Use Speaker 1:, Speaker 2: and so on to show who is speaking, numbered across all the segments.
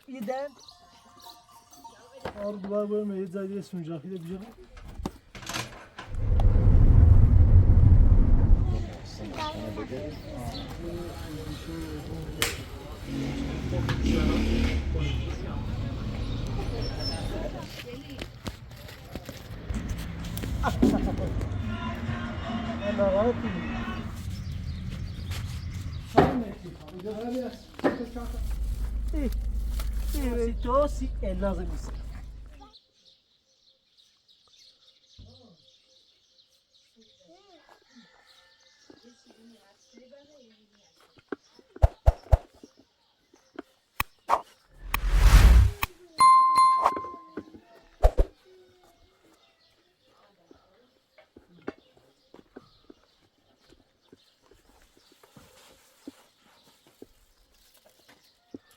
Speaker 1: İden.
Speaker 2: Ardular böyle mi? Zadiye sunacak. Bir de bir şey.
Speaker 1: توسي لازم يصير.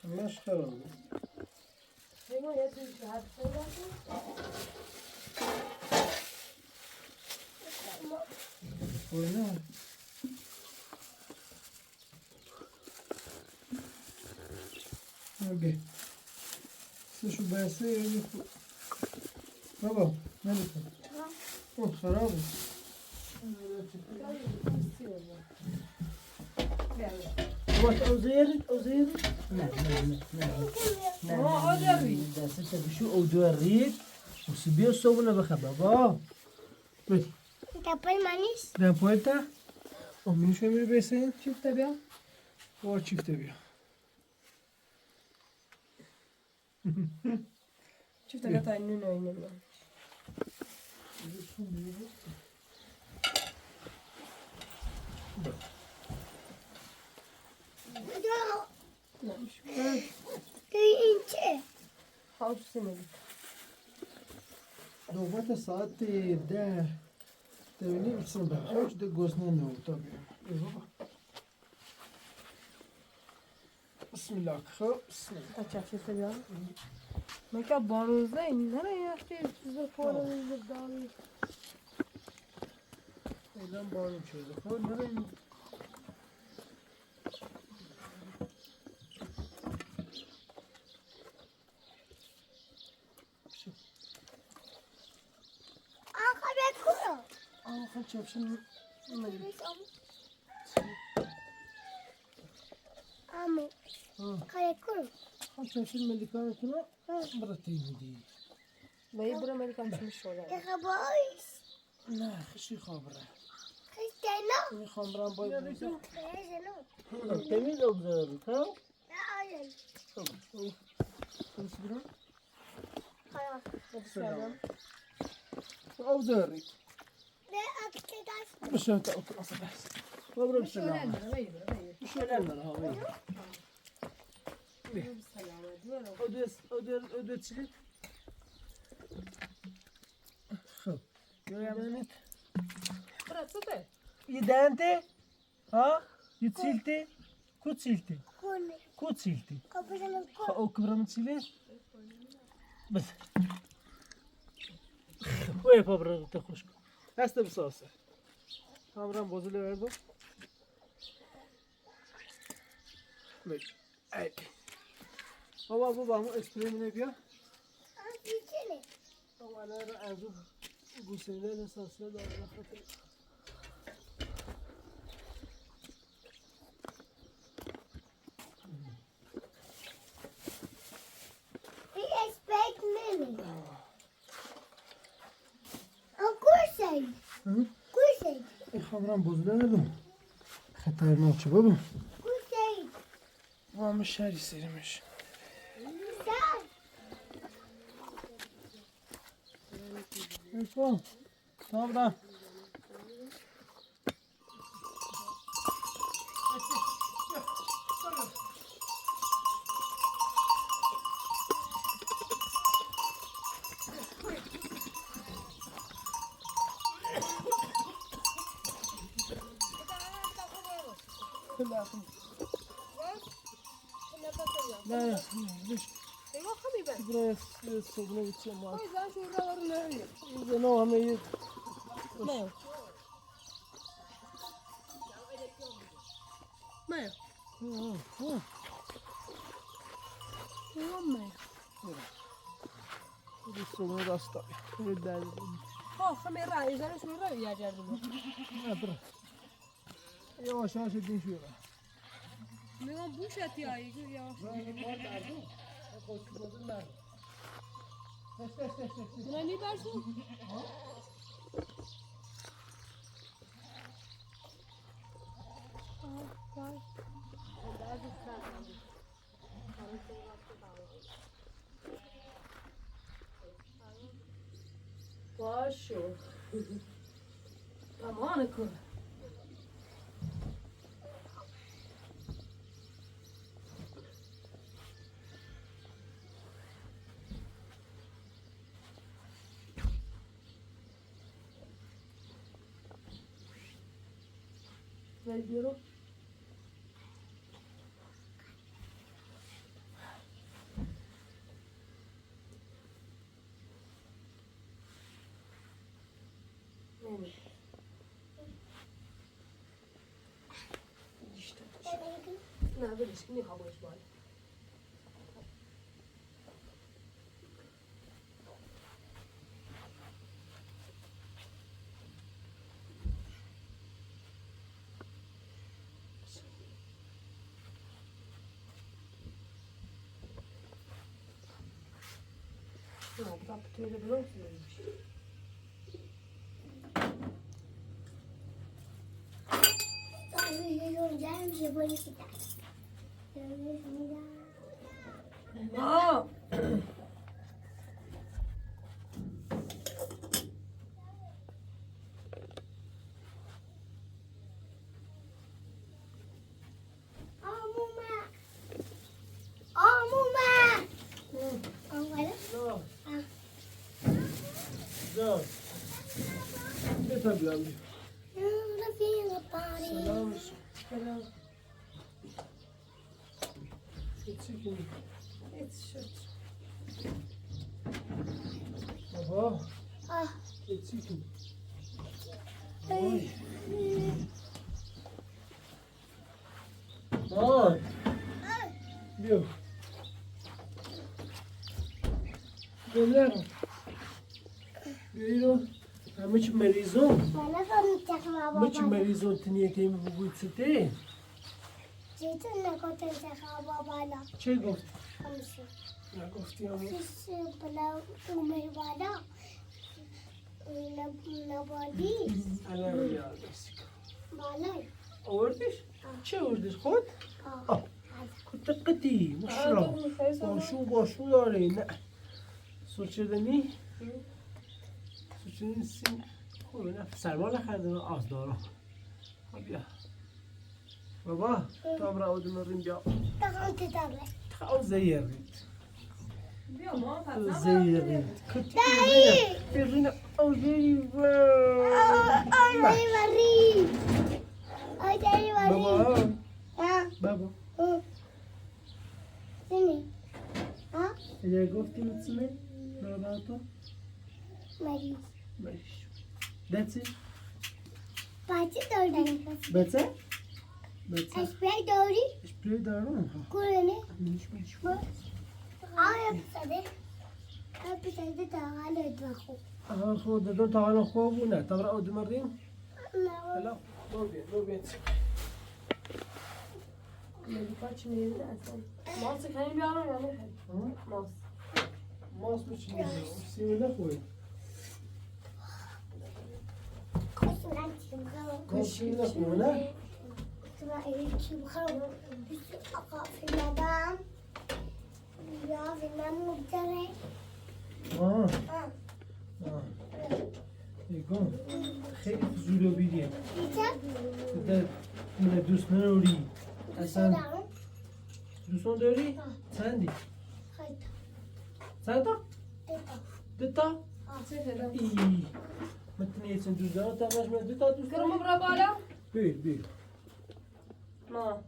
Speaker 2: Ne çıkaralım? Oyna. Okey. Şu bese بابا مالك؟ اوه خراب.
Speaker 1: أوزير أوزير لا لا لا لا.
Speaker 3: ما أدري.
Speaker 1: بس انت بشو او دوريت وسبيو صوبنا بخا بابا.
Speaker 2: بس
Speaker 4: Tapay manis.
Speaker 2: ده پایتا امینو شو میری بسه
Speaker 3: Çifte بیا.
Speaker 2: و چیفته بیا.
Speaker 3: Çifte قطع النونو oynamıyor.
Speaker 4: Ince.
Speaker 3: Havuz
Speaker 2: نوبت ساعت 10 تونیم صبح خوش ده گزنه نو طبعا. بسم الله خب بسم الله.
Speaker 3: Kaç بیا. ما که باروزه این نه یختی چیز پاره داری.
Speaker 2: اعلام بارون شده خب نه.
Speaker 4: Aa bekliyor.
Speaker 2: آخر چپشن
Speaker 4: Ama karakuru.
Speaker 2: چپشن ملی کارتونو براتي میدی.
Speaker 3: Bayı bura Amerikan çıkmış oraya.
Speaker 4: Karaboys.
Speaker 2: نه خشی خبره.
Speaker 4: Kristeno.
Speaker 2: میخوام برم باید
Speaker 4: Kristeno.
Speaker 1: تميز أوزير ها.
Speaker 4: Hayır. Hayır.
Speaker 2: او زري
Speaker 4: Ne aksedas.
Speaker 2: مش انت اصلا بس بضرب سلامة مش ولا لا اودس اودس اودس خب يا منت
Speaker 3: Bura
Speaker 1: يدانتي ها يتسيلتي كوتسيلتي
Speaker 4: Kone.
Speaker 1: كوتسيلتي
Speaker 4: Kapısının
Speaker 1: او كبر من تسيلي بس وي بابا تخوش
Speaker 2: هسته بصاصة همران بازل verdim. Bak. Baba baba mu espremine بیا.
Speaker 4: içine.
Speaker 2: بابا انا از گوسنده esasına da خاطر
Speaker 4: We expect many. Kursay. Kursay.
Speaker 2: خمران بازل verdim. خطرناک چه بابا.
Speaker 4: Kursay.
Speaker 2: Bu şer istemiş.
Speaker 4: Sen.
Speaker 2: Tamam. Tamam da. لا لا ليش
Speaker 3: Eyvah خبيبة.
Speaker 2: buraya sobuna gideceğim
Speaker 3: O yüzden şuraları ne?
Speaker 2: Ne o ama
Speaker 3: Ne? Ne? چون
Speaker 2: صبح داستا
Speaker 3: ها خمیر را ایزانش می را یا جردم
Speaker 2: نه یواش یواش دین شویه
Speaker 3: میگم بوش اتیایی یواش نه برسو باشو تمام کن بیرو نه ولش کنی هواش بالا نه bu da böyle musun? ما
Speaker 2: سلام سلام. بابا چی کنی؟ وای بیا بیا بیا همه چی مریضون همه چی مریضون تنیه تیم بگوید سته چه گفت؟ نگفتی همون الان یاد آوردیش؟ چه آوردیش خود؟ آه كنت قتي مشرب باشو باشو داره نه سوچدنی سوچدنی سین خوب نه سرما نخرده آز دارم بیا بابا تابرا اودم ریم بیا تخاو زيرت
Speaker 3: بیا ما
Speaker 2: زيرت كنت رينا او زي بابا بابا اگر گفتی متسمه بابا تو
Speaker 4: مریض
Speaker 2: مریض That's it.
Speaker 4: بچه داری
Speaker 2: بچه؟ بچه
Speaker 4: اسپری داری
Speaker 2: اسپری دارم
Speaker 4: کلونه
Speaker 2: منش منش
Speaker 4: آیا پسده پسده تاغال دخو
Speaker 2: آه خو دادون تعالى خو نه تبرا او دمرين
Speaker 4: نه
Speaker 2: لا دو بين دو بين
Speaker 3: ملیکا چی می‌ریزه اصلا ماست کنی بیارم یا نه ماست
Speaker 2: ماس مش سيمي نخوي
Speaker 4: كل
Speaker 2: ماس نخوي نه اه اه يكون خیلی فضول و بیدیه ده من دوست نداری اصلا دوستان داری؟ چندی؟ چند تا؟ دو تا؟ ای متنی چند دوست دارم تا مش من دو تا دوست
Speaker 3: کرم
Speaker 2: داری؟
Speaker 3: برا بالا
Speaker 2: بیر بیر
Speaker 3: ما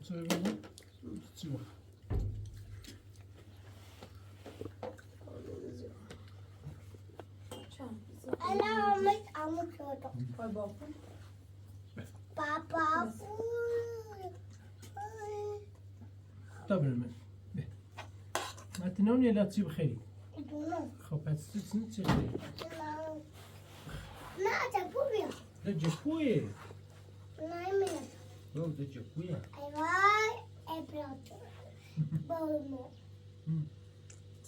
Speaker 2: بابا چی بخ
Speaker 4: بابا
Speaker 2: طب من ما تنوني لا تصيب خيري خب پس تو چی خیلی
Speaker 4: نه جابويا
Speaker 2: ده جفویه
Speaker 4: نه من
Speaker 2: نه ده جفویه
Speaker 4: ايوه ابرات بومو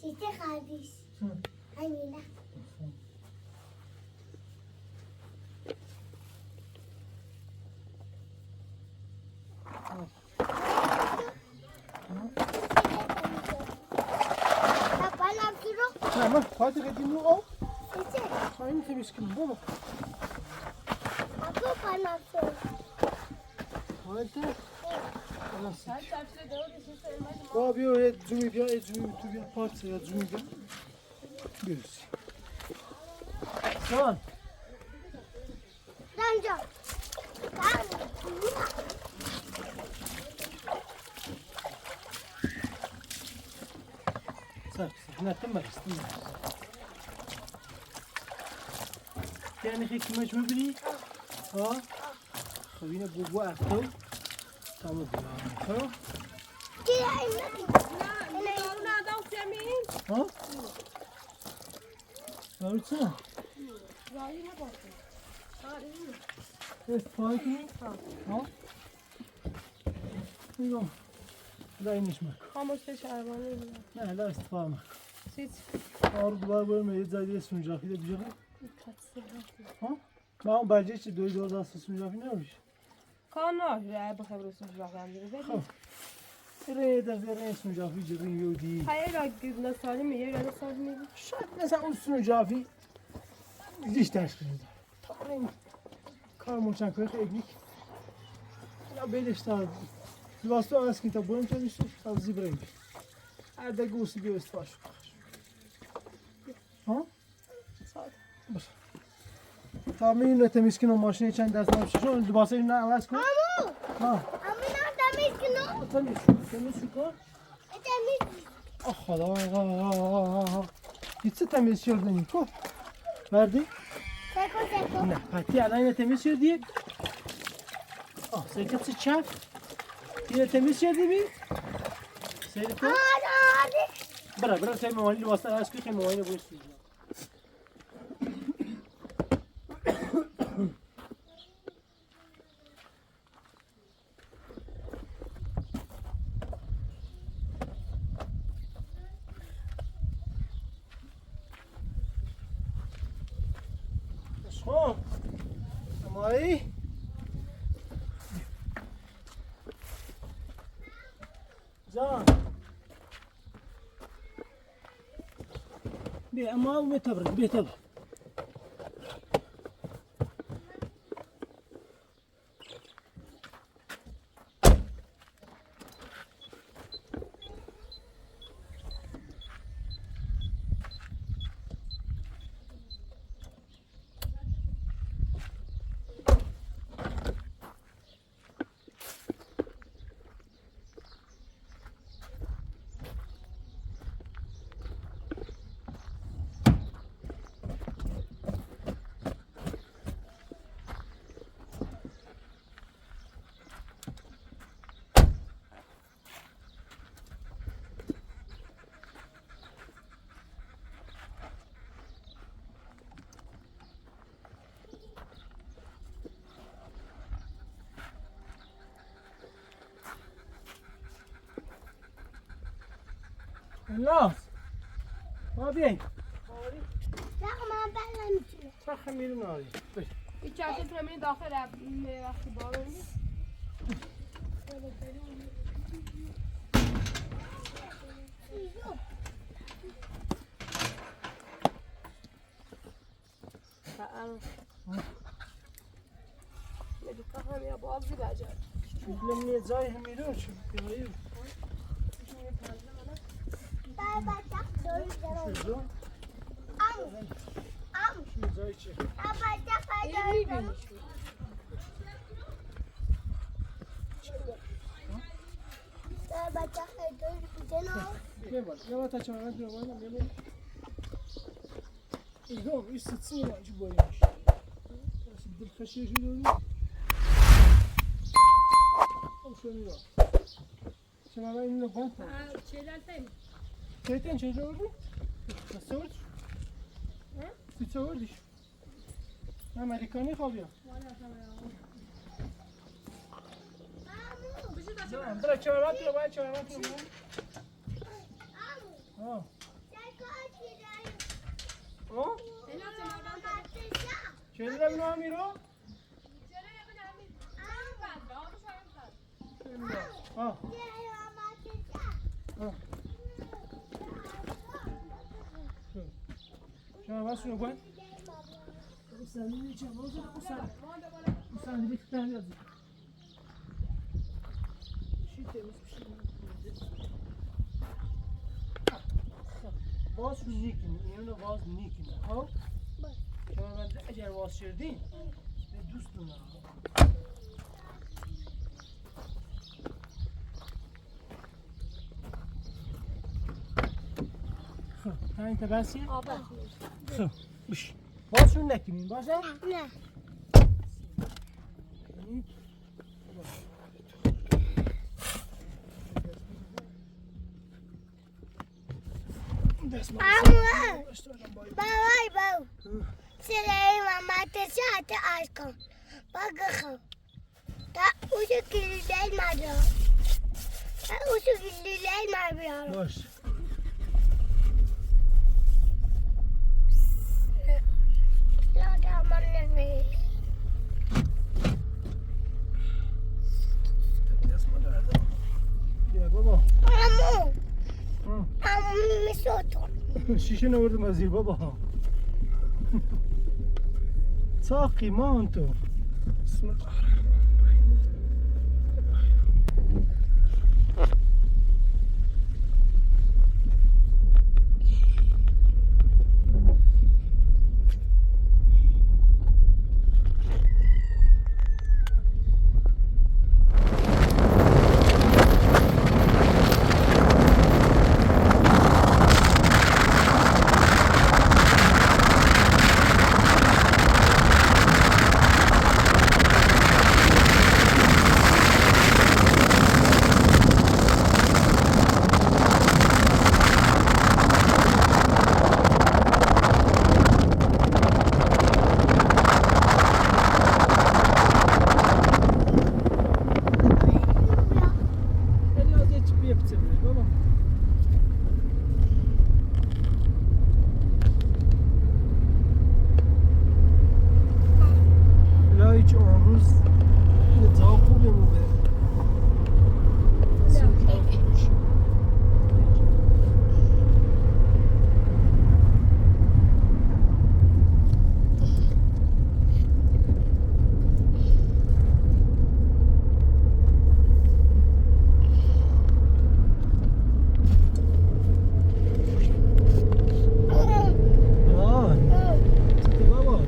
Speaker 4: چیزی خالص هنينا
Speaker 2: نه ما فاتح قديم او این تمیز کن بابا بابا بیا یه زومی بیا یه زومی تو بیا پارچه یا زومی بیا بیرسی سان
Speaker 4: رنجا
Speaker 2: صار نه تمرس تمرس يعني خيك كيما تبني ها خلينا بوبو اختو تمام خو ها ها استفاده کنی؟ ها؟ میگم لا اینش مکن
Speaker 3: خاموش شربانه
Speaker 2: نه لا استفاده مکن
Speaker 3: چیز
Speaker 2: آره دوباره برم یه جایی سونجافی ده بیجا ها؟ من اون برجه چه دوی دور دست سونجافی نمیشه
Speaker 3: کار نه بخیر رسول الله
Speaker 2: خب ره در ره سونجافی جرین یودی
Speaker 3: هی را گدنا سالم یه را سالم
Speaker 2: شاید مثلا اون سونجافی لیش درس کنید تا این کار موچن کنی خیلی نیک یا بیلش تا لباس تو عوض کنی تا برم تا میشه تا زیبریم هر دقیقه اوسی بیا استفاده شد ها؟ باشه تا می اینو تمیز کنم ماشین چند دست نمیشه چون لباس اینو عوض کن
Speaker 4: عمو
Speaker 2: ها
Speaker 4: عمو نه تمیز کنم
Speaker 2: تمیز تمیز کن
Speaker 4: تمیز
Speaker 2: آه خدا هیچ تمیز شدنی کو بردی
Speaker 4: سکو سکو
Speaker 2: نه پتی الان اینو تمیز شدی آه سرکت چه چپ اینو تمیز شدی بی سیر کن
Speaker 4: آره آره
Speaker 2: برا برا سیر موانی لباس عوض کن خیلی موانی بوش خب مایی جان بیا اما و تبرد بیا تبرد الناس ما بیاین
Speaker 4: لا ما بعلم
Speaker 2: چرا خمیرون آری
Speaker 3: این چرخه تو همین داخل وقتی بارون هم یا بازی بجا
Speaker 2: چون جای همیرون شد
Speaker 4: بابا تاخذ
Speaker 2: شو
Speaker 4: عمو عمو
Speaker 2: شو جای چه
Speaker 4: بابا تاخذ
Speaker 3: میبینی
Speaker 2: یه تا چهار رو بالا یه ایگام این ستسینی ما چی بایش دل خشیه شده بود شو میرا چما من اینو بند چه چه آوردی؟ سه آوردی؟ سه آوردیش؟ امریکانی خوابیا برا چهار رو باید چهار رو آه آه چه دیدم امیرو؟ آه آه شما بس رو کن
Speaker 1: صندلی چه اون صندلی که تنگ چی تمیز بشه
Speaker 2: باز رو نیکنی اینو باز نیکنی خب شما من اگر باز شردین به دوست دارم خب تا این بسیه؟ خب بش بازشون نکنیم باشه؟
Speaker 4: نه عمو بابای بابا سلام ماما تشات آشکم بگخم تا اوشو کلیدل مادر تا اوشو کلیدل مادر
Speaker 2: باش
Speaker 4: لا دا من نمی
Speaker 2: بیا بابا
Speaker 4: عمو عمو میسوتون
Speaker 2: شیشه نوردم از زیر بابا ساقي مانتو بسم الله الرحمن الرحيم اليوم تبي بتبرد بابا لا هیچ آن روز اتفاق خوبی موقع آه چطور بابا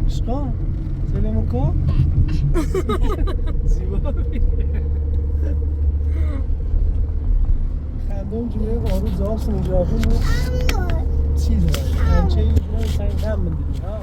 Speaker 2: شقا سلامكم زیبا خندم جمعه آروز جواب سنجافی مو چیز داره همچه یه سنگ هم من دیدی ها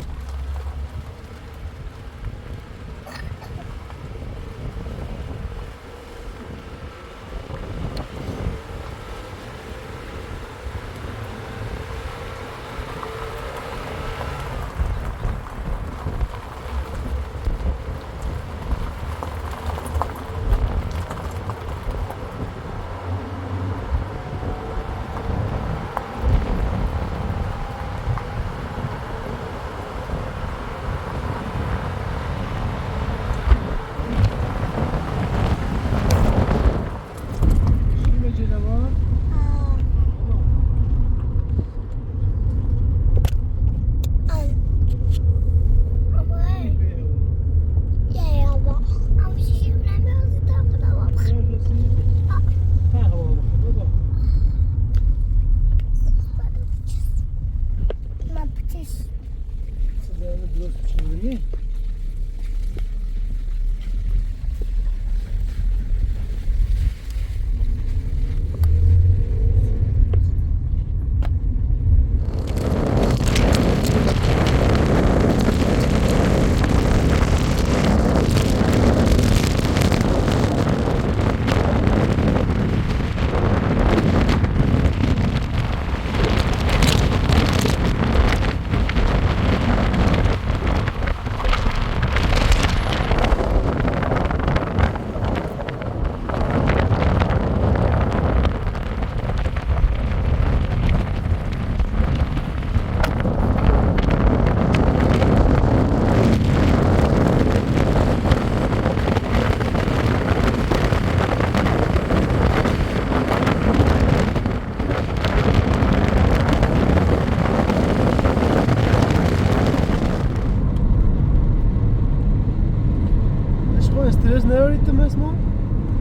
Speaker 2: استرس ندارید تو مثل ما؟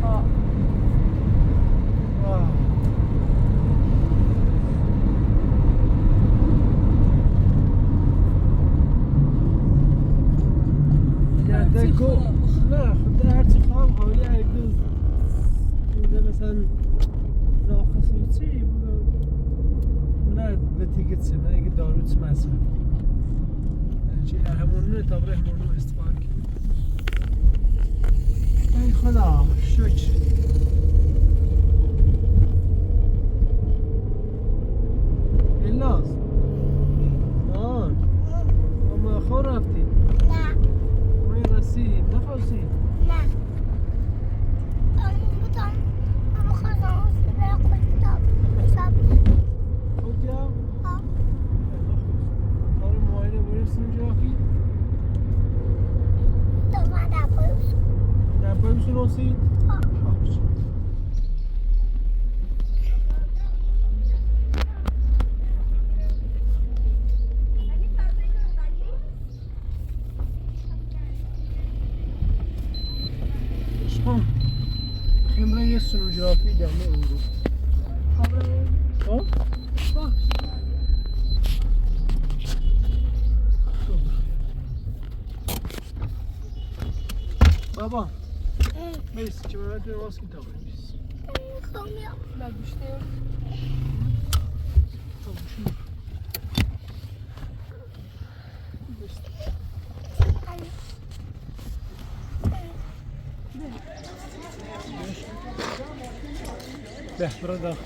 Speaker 3: آه.
Speaker 2: نه خب ده هرچی خواهم حالی اگه اینجا مثلا ناقص و چی نه به تیکت چه نه اگه دارو چه مصرف یعنی چی همون نه تا بره همون استفاده کنیم. ای خدا شکر. الناس آن ما خور رفتیم.
Speaker 4: نه.
Speaker 2: ما رسیدیم نخواستیم.
Speaker 4: نه. اما خواستم
Speaker 2: خود یا؟ آره معاینه برسیم جافی. در پای رسید؟ عشقم خمره یه سونوگرافی دمه اون رو. ها؟ بابا مرسی که من توی ماسک تا بریم. به برو داخل.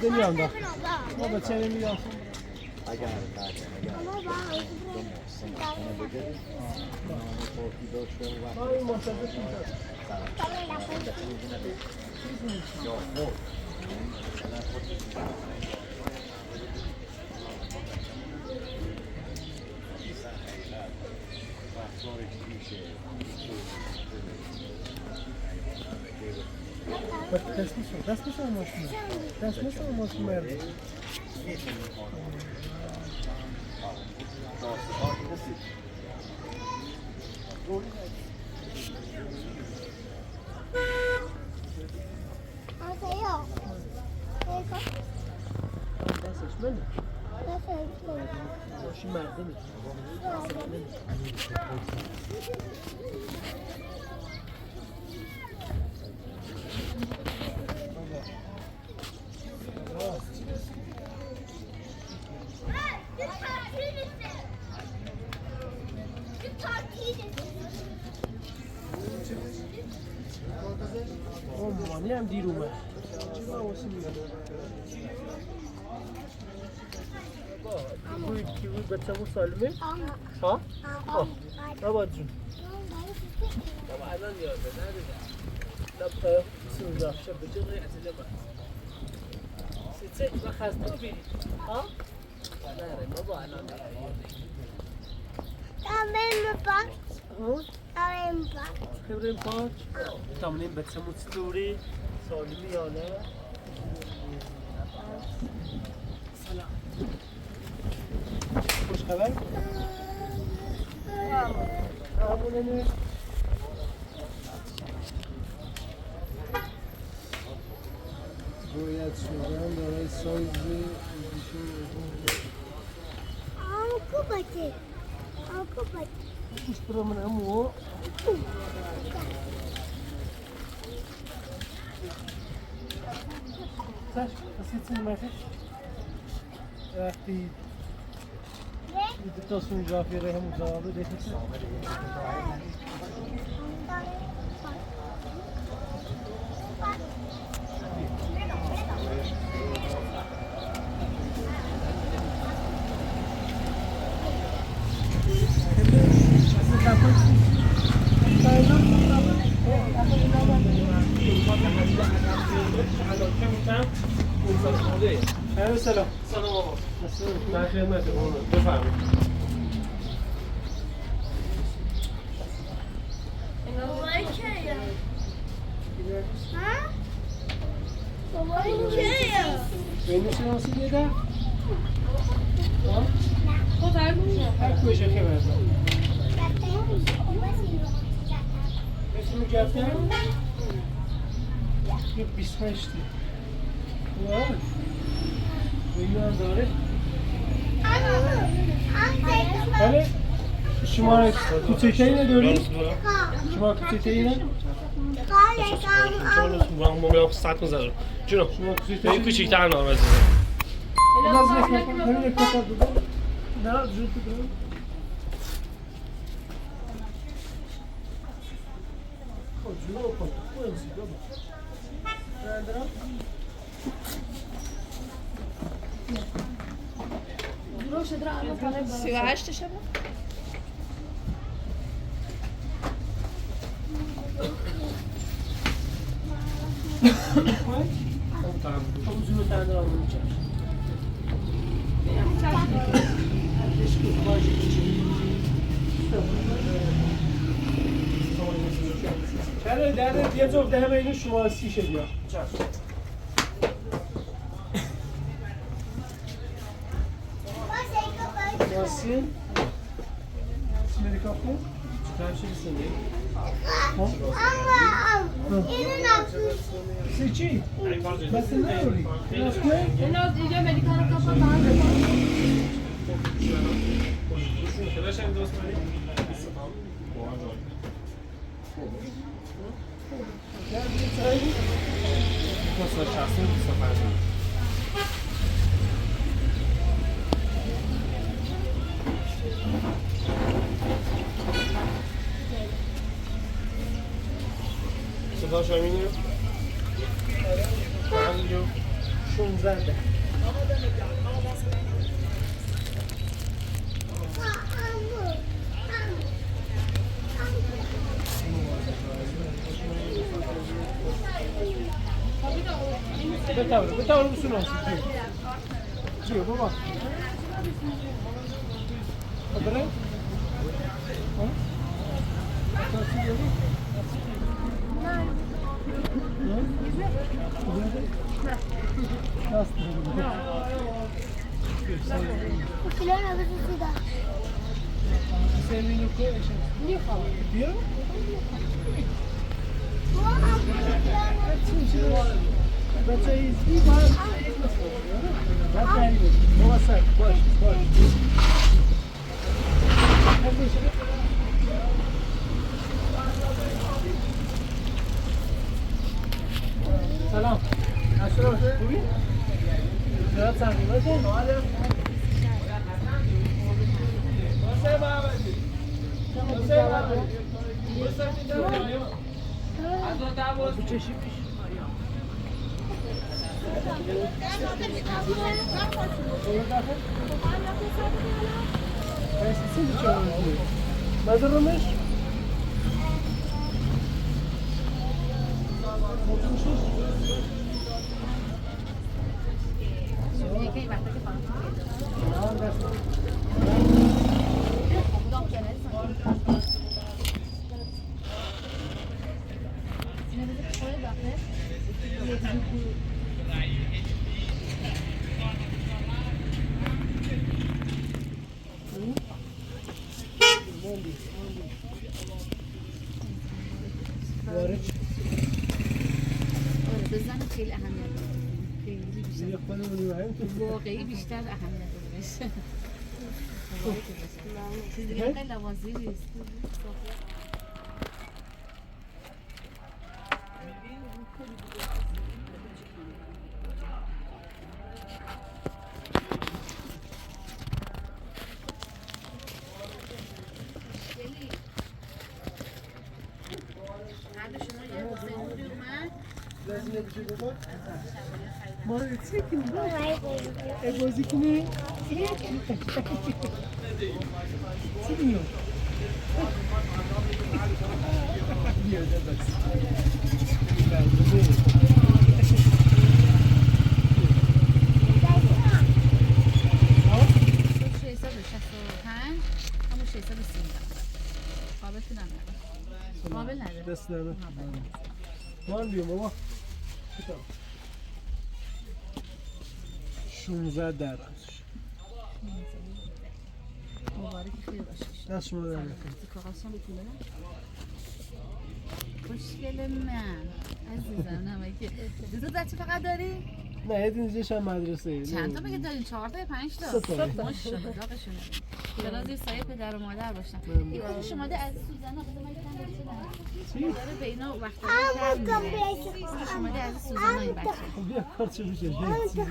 Speaker 2: دنیا هم داخل. بابا چه میگم؟ دست میشه دست میشه ماشین دست میشه ماشین مرد. دستش منه. ماشین مردمه. مامانی هم دیر اومد. چی با واسه میاد؟ کی بود بچه‌مون سالمه؟ ها؟ ها. بابا جون. بابا الان یاد نه نه سونجا شب بجغ اعتلا ستة ما خاصنا بيني. ها؟ نه بابا الان
Speaker 4: تمام پاک.
Speaker 2: خبریم پاک. تمرین بچه‌مون چطوری؟ سالمی یا نه؟ سلام. خوش خبر؟ همونه رویت شدن دارای سایز
Speaker 4: آنکو بچه. آنکو بچه.
Speaker 2: خوش برا من امو. ساش بس ما وقتی دو تا سونوگرافی رو همون جواب ده. سلام.
Speaker 1: سلام آقا. من خدمت بفرمایید.
Speaker 2: بین شناسی دیده؟ هر کجا که برزن. مجفف یه 28 خوبه؟ میلیون داره بله شما کوچکتری نداری؟ شما کوچکتری نه؟
Speaker 5: جونم
Speaker 2: شما کوچکتری
Speaker 5: کوچیک‌تر نام عزیزم.
Speaker 2: همین کپا بابا نه جون تو برو. خب جلو کن خوب سی بابا ندارم
Speaker 6: 38 شبه.
Speaker 1: خب جلو تندرم میچش
Speaker 2: چرا در یه جفت ده میلیون شما سی شه بیا. سی مدیکافه سی چی؟ بس نداری؟
Speaker 3: En az اینجا مدیکال kapat
Speaker 5: صدا شامینه
Speaker 2: 16 ده. بتاور بتاور بسونه چیه بابا؟ خبره؟ ها؟ سلام. خوبی؟ زیاد سنگیمتون؟ مدرمش؟
Speaker 6: بزن خیلی اهمیت داره. خیلی بیشتر. واقعی بیشتر اهمیت داره بهش. چیز دیگه خیلی لوازی نیست.
Speaker 2: بازی کنی؟ چی میاد؟ بیا داداش.
Speaker 6: 665 همون 613. قابلتون هم نداره. قابل نداره.
Speaker 2: دست نداره. من بیام بابا. 16 در.
Speaker 6: مبارک. که خیر باشه.
Speaker 2: دست شما در نکنه.
Speaker 6: کاغذشم بهتون بدم. خوشگل من عزیزم. نمکه دو تا بچه فقط داری؟
Speaker 2: نه، یه دونه‌ش هم مدرسه.
Speaker 6: چند تا مگه دارین؟ 4 تا 5 تا؟
Speaker 2: سه تا.
Speaker 6: ماشاءالله داغشونه. چرا زیر سایه پدر و مادر باشن. این خوشش اومده از سوزانا. بذار من یکم بهش بدم. داره به اینا وقت خوشش اومده از سوزانا این بچه.
Speaker 2: خب بیا کارت بشه.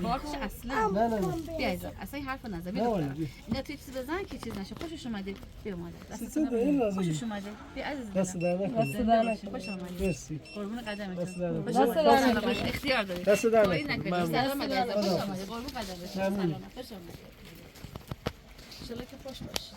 Speaker 6: کارتش اصلا
Speaker 2: نه نه نه.
Speaker 6: بیا عزیزم، اصلا این حرفو نزن.
Speaker 2: نه
Speaker 6: بیا
Speaker 2: والا
Speaker 6: دخترم.
Speaker 2: بیا.
Speaker 6: اینا توی چیز بزن که چیز نشه. خوشش اومده. بیا مادر.
Speaker 2: سه تا این لازمه.
Speaker 6: خوشش اومده. بیا عزیز
Speaker 2: دست
Speaker 6: دلم.
Speaker 2: در نکنه.
Speaker 3: دست در نکنه.
Speaker 6: خوش اومدی.
Speaker 2: مرسی.
Speaker 6: قربون قدمتون.
Speaker 2: دست در نکنه.
Speaker 6: خوش اومدی.
Speaker 3: دست در نکنه.
Speaker 6: سلامت. اختیار دارید.
Speaker 2: دست در
Speaker 6: توهین
Speaker 2: نکنه.
Speaker 6: نکنید.
Speaker 2: ممنون.
Speaker 6: سلامت عزیزم. خوش اومدی. قربون قدمتون.
Speaker 2: ممنون.
Speaker 6: سلامت. خوش اومدی. انشالله که خوش باشی.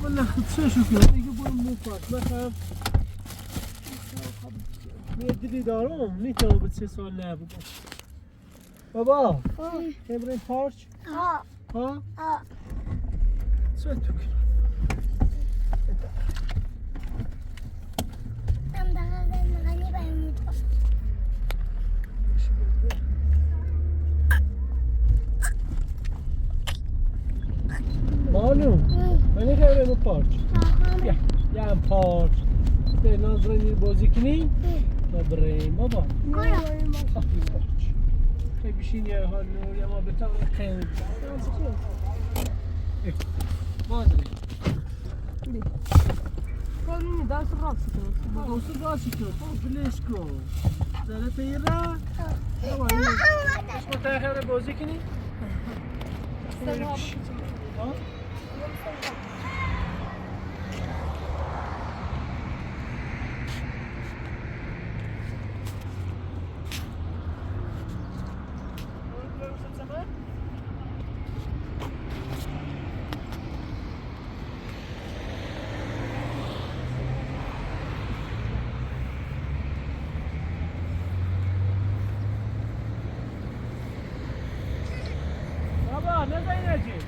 Speaker 2: والا چه شو کنم دیگه؟ برو مو پارک. مثلا می دیدی دارم نیتم به 3 سال نبود. بابا که بریم پارک؟ ها؟ چه تو کنم؟ معلوم من که بریم پارک. بیا یه هم پارک به نازنین بازی کنیم و بریم بابا. پارک خیلی بشین یه حال نور یا ما بتام قیم بازی.
Speaker 3: کارونی دست راست کن.
Speaker 2: بابا اصول راست کن. بابا بلش کن. زره تیرا بابا. شما تا بازی کنی؟ ها؟ بابا نزنی نجی.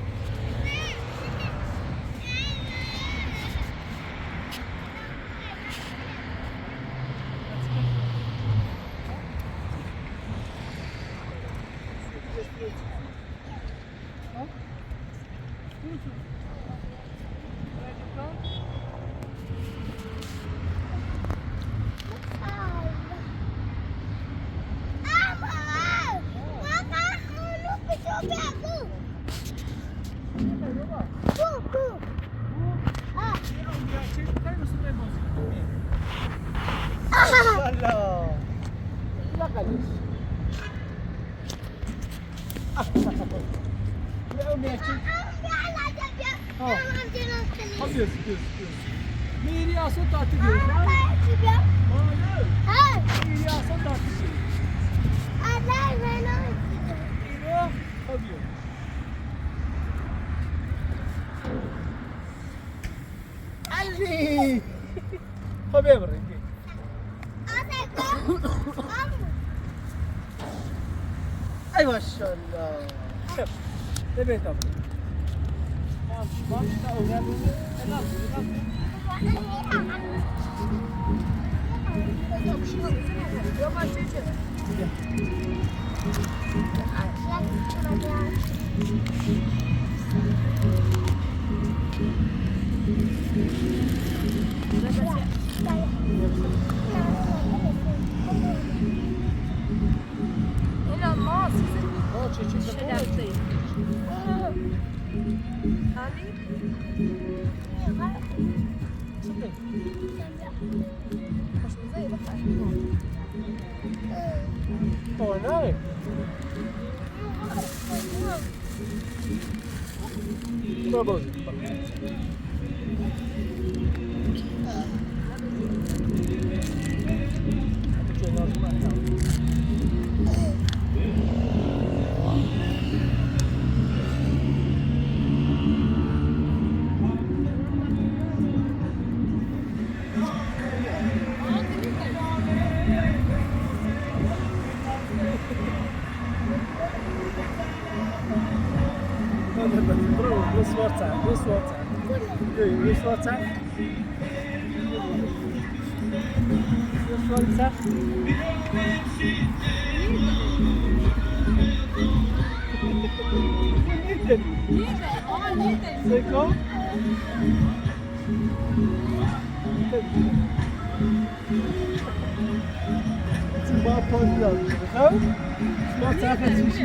Speaker 2: الله لا قليل. يا أمي أبيض ميري أصوت تعطيك. ميري أصوت تعطيك. أبيض. علي خب يا بري. اي ما شاء الله. ببین تا
Speaker 3: اینا ما
Speaker 2: چه چه
Speaker 3: شدفته همین. خوشمزه بخیر.
Speaker 2: نه بابا. برو برو سوار تاع برو سوار تاع برو سوار تاع برو سوار تاع. C'est quoi? با پاز خب ما طرف چی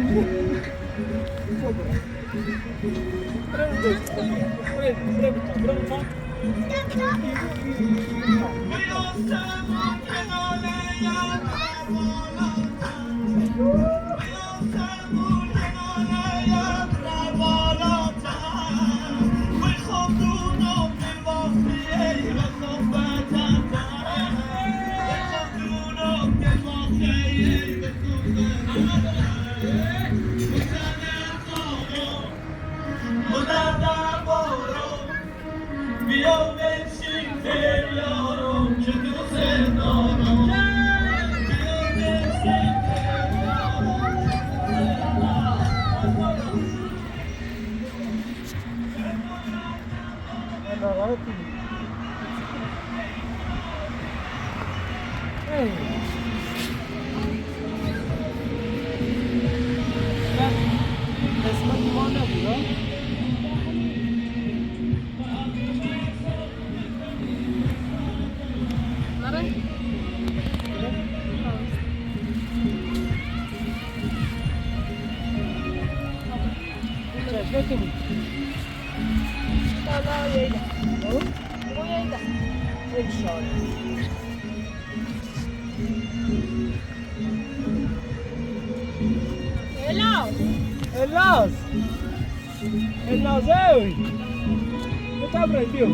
Speaker 2: قسمت ما نبود ها؟
Speaker 3: نره
Speaker 2: چشمه کنی
Speaker 3: انشالله ییده ییده
Speaker 2: انشالله.
Speaker 3: الاز
Speaker 2: الناز النازاوي بتعمل بيو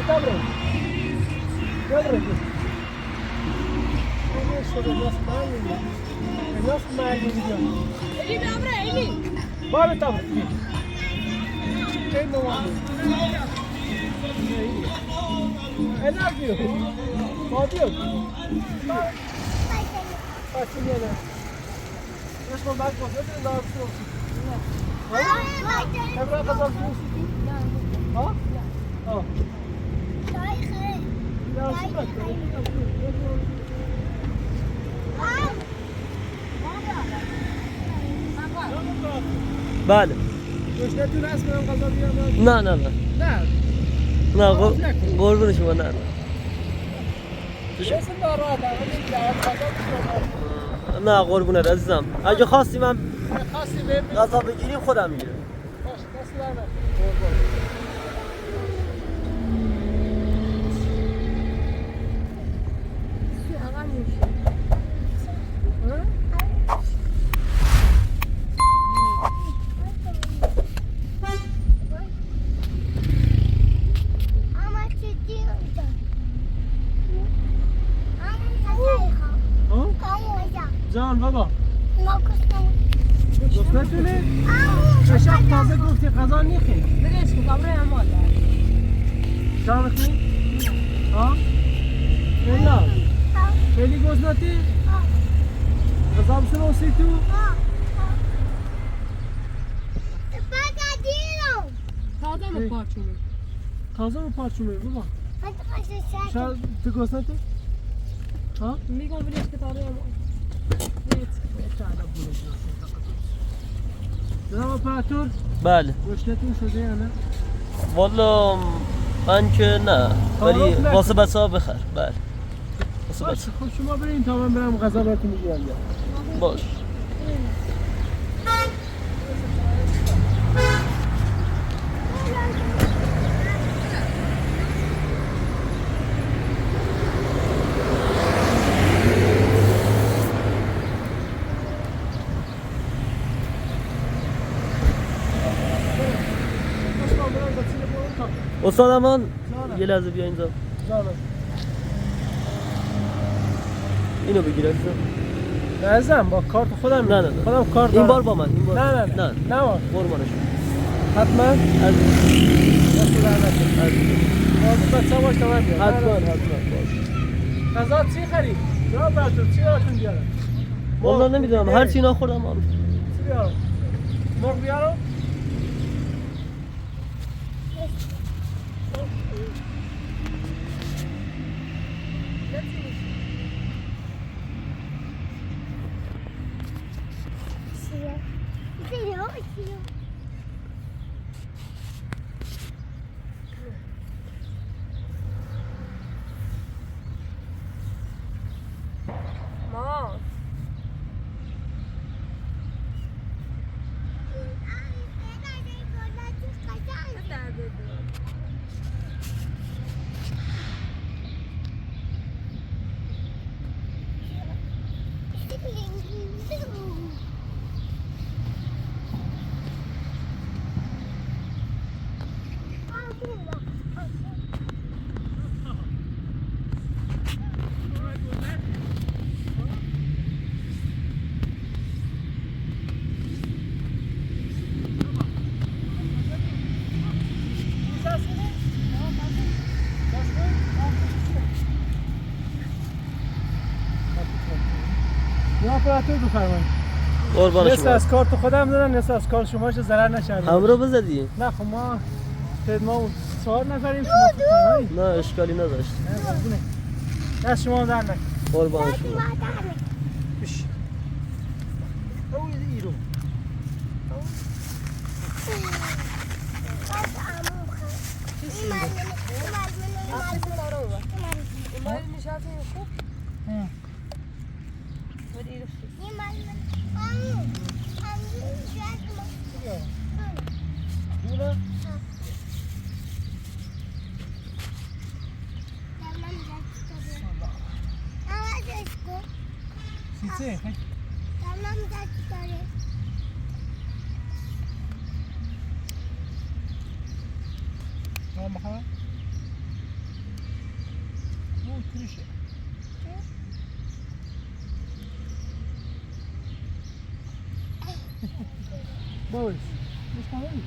Speaker 2: بتعمل يلا بيو. الناس معلمة
Speaker 3: الی بامره الی
Speaker 2: بابا تعمل كيف ما الناس بيو بابيو فاسينينا ليش ما بعد ما لا ها غزال ها اه لا
Speaker 1: بله.
Speaker 2: گشنتون هست برم غذا بیارم؟
Speaker 1: نه نه نه
Speaker 2: نه
Speaker 1: نه قربون شما نه نه.
Speaker 2: اسم ناراحتم
Speaker 1: نه قربونت عزیزم، اگه خواستی من
Speaker 2: خواستی بهم
Speaker 1: غذا بگیریم خودم میگیرم.
Speaker 2: باشه دست در نکنه. قربان.
Speaker 3: آقا میشه
Speaker 2: جان بابا گفتتونه؟ شب تازه گفتی غذا نیخی
Speaker 3: برش کن امره امال
Speaker 2: چرا میخوی؟ ها؟ نه خیلی گزنتی؟ غذا بسر اسی تو؟
Speaker 3: تازه مپارچونه
Speaker 2: تازه مپارچونه بابا شاید تو گزنتی؟ ها؟
Speaker 3: میگم برش که تازه امال
Speaker 2: جناب اپراتور
Speaker 1: بله.
Speaker 2: گشنتون شده یا نه؟
Speaker 1: والا من که نه، ولی واسه بچه‌ها بخر. بله واسه بچه.
Speaker 2: خب شما برین تا من برم غذا براتون بگیرم.
Speaker 1: باش. استاد امان یه لحظه بیا اینجا. اینو بگیر عزیزم.
Speaker 2: عزیزم با کارت خودم.
Speaker 1: نه نه نه
Speaker 2: خودم کارت
Speaker 1: این بار با من. این بار
Speaker 2: نه نه نه نه
Speaker 1: قربانش.
Speaker 2: حتما
Speaker 1: عزیزم
Speaker 2: دست در نکنه. عزیزم بچه باش تا من بیام.
Speaker 1: حتما حتما باش.
Speaker 2: غذا چی خرید؟ جناب براتون چی براتون بیارم؟
Speaker 1: والله نمیدونم، هر چی اینا خوردم.
Speaker 2: چی بیارم؟ مرغ بیارم؟
Speaker 3: ما در بده.
Speaker 2: نه اپراتور بفرمایید.
Speaker 1: قربان
Speaker 2: نصف
Speaker 1: شما.
Speaker 2: از کارت خودم دادم، نصف از کار شما چه ضرر نکردم.
Speaker 1: همراه بزدی؟
Speaker 2: نه خب ما ما 4 نفریم، شما تنهایی.
Speaker 1: نه اشکالی نداشت.
Speaker 2: نه قربونه. دست شما در نکن.
Speaker 1: قربان شما.
Speaker 2: بش. او ایرو.
Speaker 3: خوب.
Speaker 2: سیسه. تمام بخواه؟ او ترشه. باش. مش قانونی.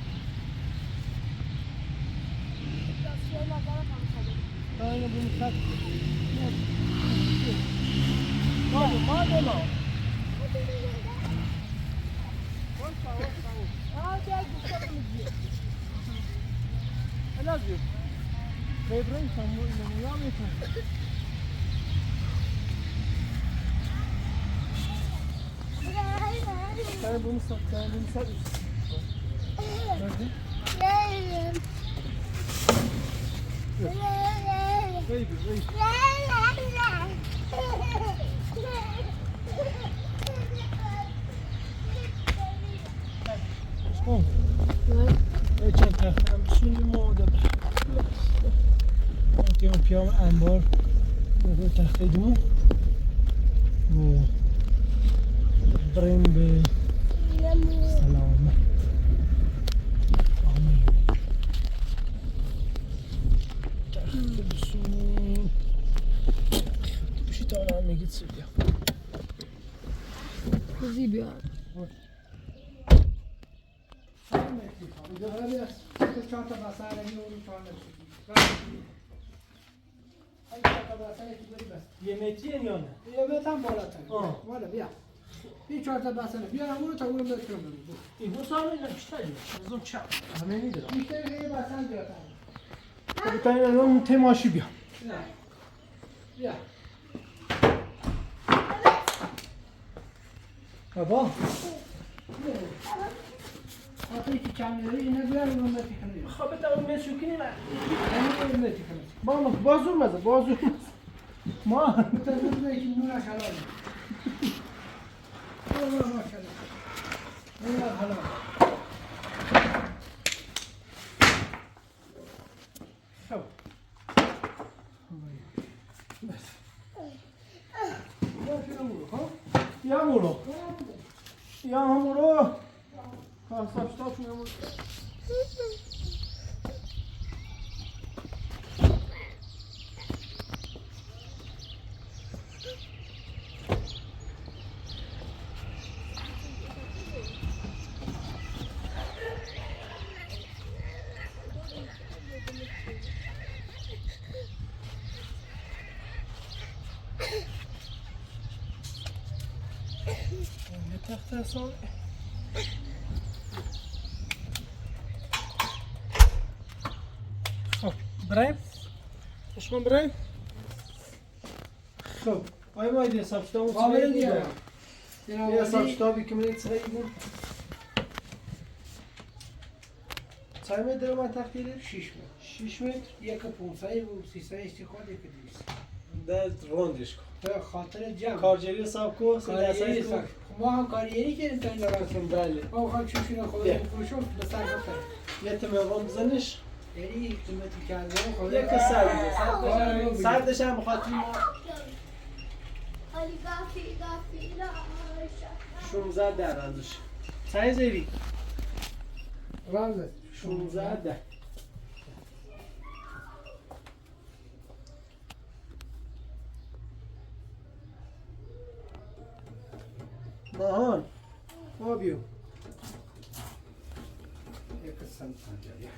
Speaker 2: اینو بریم خط. ما ما. چند تخت هم بسونیم و پیام انبار تخته دو و بریم به سلامت. آمین. تخته بسونیم. بشی تا هم میگید سی بیا.
Speaker 3: زی بیا.
Speaker 2: یه متریه یا نه؟
Speaker 5: یه متر هم بالاتر.
Speaker 2: بالا
Speaker 5: بیا. این 4 تا بسنه. بیارم اونو تا اونو بتونم.
Speaker 2: این حساب اینا بیشتر از اون چپ. همه میدونم.
Speaker 5: بیشتر یه بسن بیارم.
Speaker 2: خب تا این الان تماشی بیا.
Speaker 5: نه. بیا.
Speaker 2: بابا.
Speaker 5: آخه که کم داری اینا بیار اونو بتونم.
Speaker 2: خب تا اون مسوکنی من.
Speaker 5: اینو بتونم.
Speaker 2: با بازور مزه بازور مزه. ما
Speaker 5: تازه که نورش حلال. ماشاءالله. نور حلال.
Speaker 2: خب. بس. یا مورو. یا مورو. خب stop یا مورو. یه تخت حساب. خب بریم شما بریم. خب آیا ما حساب کتاب
Speaker 5: قابل دیگه.
Speaker 2: یه حساب کتابی که من چه بود؟ چند متر در من تختیره؟
Speaker 5: 6 متر.
Speaker 2: 6 متر.
Speaker 5: یک 500 و 300 استخواد یک 200.
Speaker 2: در روندش کن.
Speaker 5: به خاطر جمع.
Speaker 2: کارجری حساب کو،
Speaker 5: کاریری
Speaker 2: حساب
Speaker 5: حساب. ما هم کاریری کردیم تا این لباس.
Speaker 2: بله.
Speaker 5: ما خواهم چوشون خدا
Speaker 2: یه.
Speaker 5: بفروشم به سر خطر.
Speaker 2: یه تیم روند بزنش.
Speaker 5: یعنی قیمتی کرده خدا.
Speaker 2: یک صد بده. صدش هم بخاطر ما 16 ده رمزش. چند زیری؟
Speaker 5: رمز
Speaker 2: 16 ده. ماهان فابیو
Speaker 5: یک سنت پنجاه یک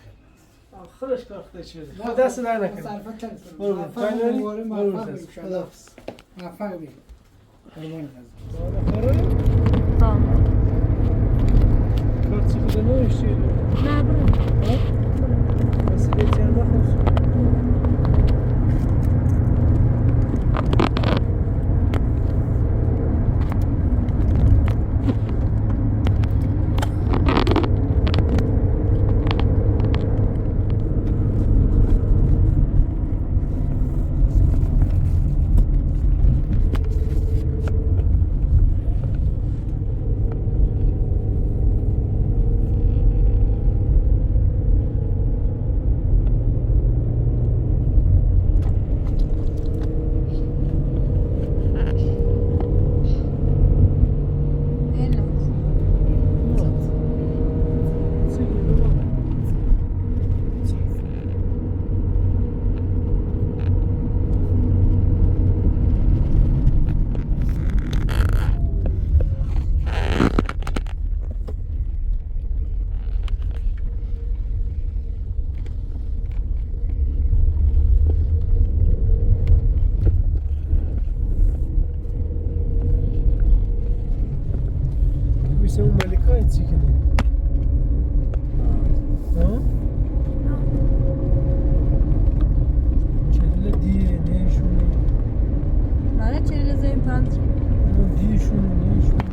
Speaker 2: آخرش کار خدا چه بده. خدا دست در نکنه.
Speaker 5: صرفه چند
Speaker 2: برو برو. فاینالی؟ برو برو. خداحافظ.
Speaker 5: موفق بی. قربان
Speaker 3: ها.
Speaker 2: کارت خدا نوشتی؟
Speaker 3: نه برو.
Speaker 2: وسیله چند نخوص. مثل اون ملکای چی کنه؟ ها؟ چله دیه نیشونه.
Speaker 3: نه چله زين پنج.
Speaker 2: دیشونه نیشونه.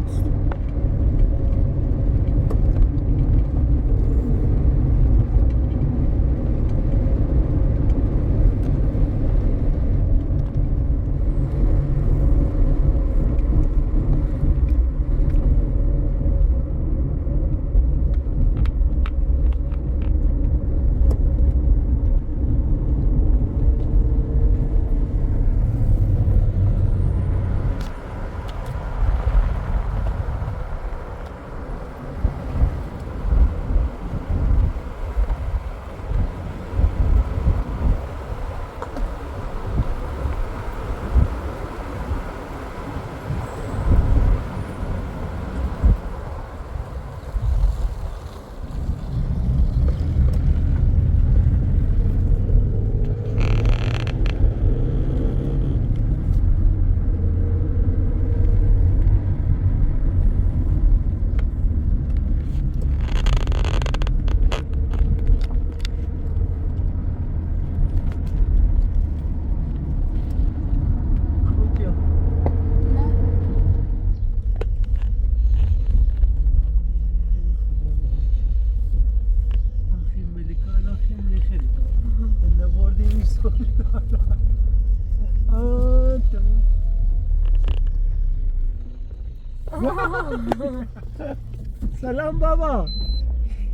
Speaker 2: سلام بابا.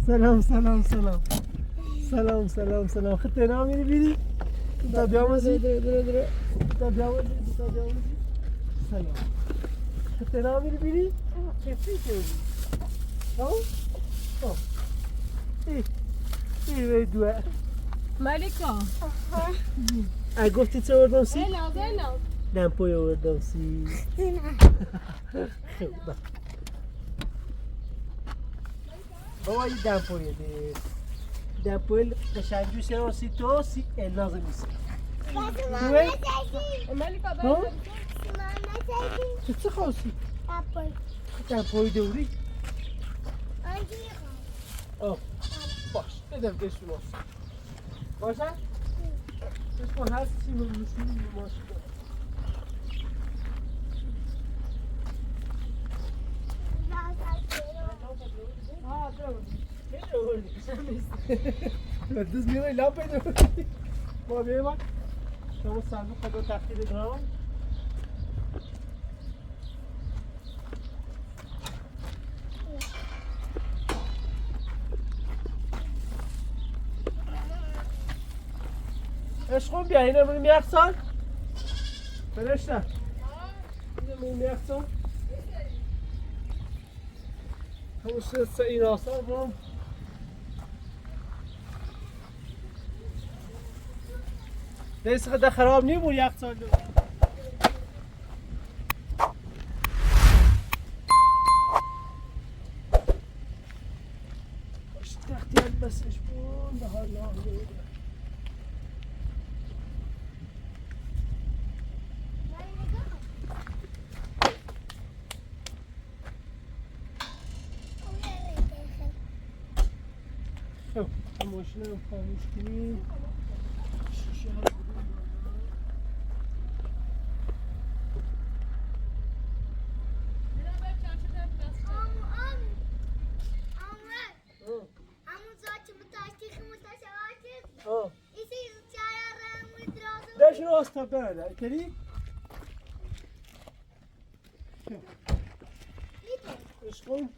Speaker 2: سلام سلام سلام سلام سلام سلام. خطي نامي بيدي تا بیامزی تا بیامزی تا بیامزی. سلام. خطي نامي بيدي كيفي كيفي ها ها ايه ايه دواء
Speaker 3: ملكة.
Speaker 2: گفتی چه آوردم سی؟
Speaker 3: الا
Speaker 2: دمپوی آوردم سی. خب بابا این دمپویه ده دمپوی قشنگو سه سی تو سی الناز میسی.
Speaker 4: ملكة.
Speaker 2: تو چه خواستی؟ در پای دوری. آه باش بدم دست باشه؟ اسم هست چی مسلم باشه. دوز میره لا پیدا ما بیایم شما صندوق خدا تختی بدم. عشقم بیا اینه بریم یخچال. فرشته اینه بریم یخچال. همون سه این آسان برم. دست خدا خراب نی بود یخچال. باش تختی بسش بون به حال خب ماشین رو خاموش کنیم. شیشه هم ليش راس تبعنا كريم؟ ايش قوم؟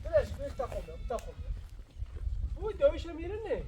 Speaker 2: بلاش بلاش تاخذ تاخذ ودويش ميرني